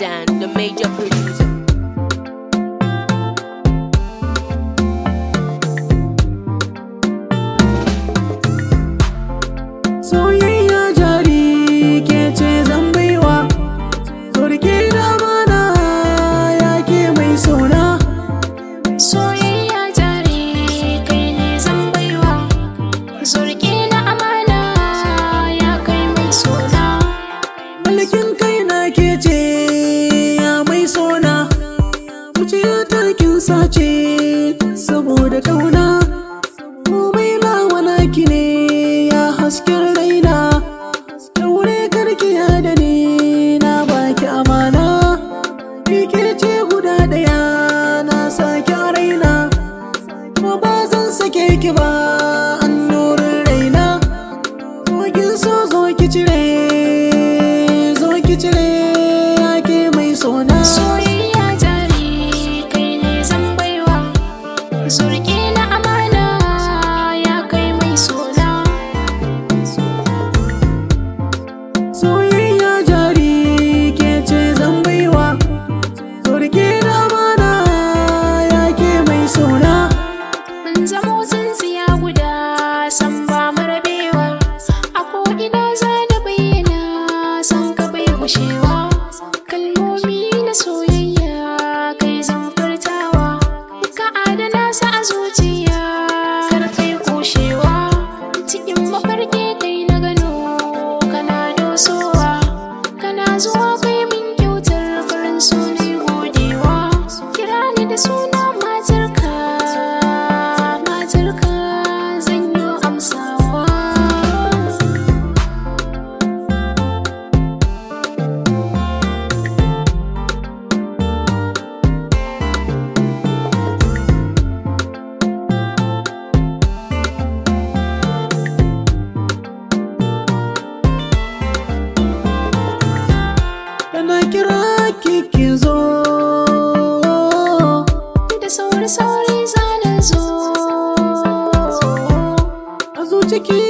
Dan, the major producer. Soyayya jari, ke ce zan baiwa. So rike da amana, ya ke mai sona. Soyayya jari, kai ne zan baiwa. Zo riƙe na amana, ya kai mai sona. Mulkin kai na, ke ce ya mai sona. Zuciya ta kin sace saboda kauna. Komai nawa naki ne, ya hasken raina. Daure karki da ni, na baki amana. Ke ce guda ɗaya na sake a raina, kuma ba zan sake ki ba, annurin raina. Zo kin so, zo ki cire, zo ki cire, ya ke mai sona. Soyayya jari, kai ne zan baiwa. Zo riƙe na amana, ya kai mai sona. Soyayya jari, ke ce zan baiwa. Zo rike da amana, ya ke mai sona. Mun zamo tsintsiya guda, san ba mu rabewa. A ko'ina za na bayyana, san ka bai gushewa. Kalmomi na soyayya kai zan furtawa. Ka adana su a zuciya, kar kai kushewa. Cikin mafarki kai na gano, kana dosowa. Kana zuwa kai min kyautar farin sunan godewa. Kira ni da suna matarka, matarka, zan yi amsawa. Kana kira ki, ki zo. Da sauri sauri zana zo. A zuci ki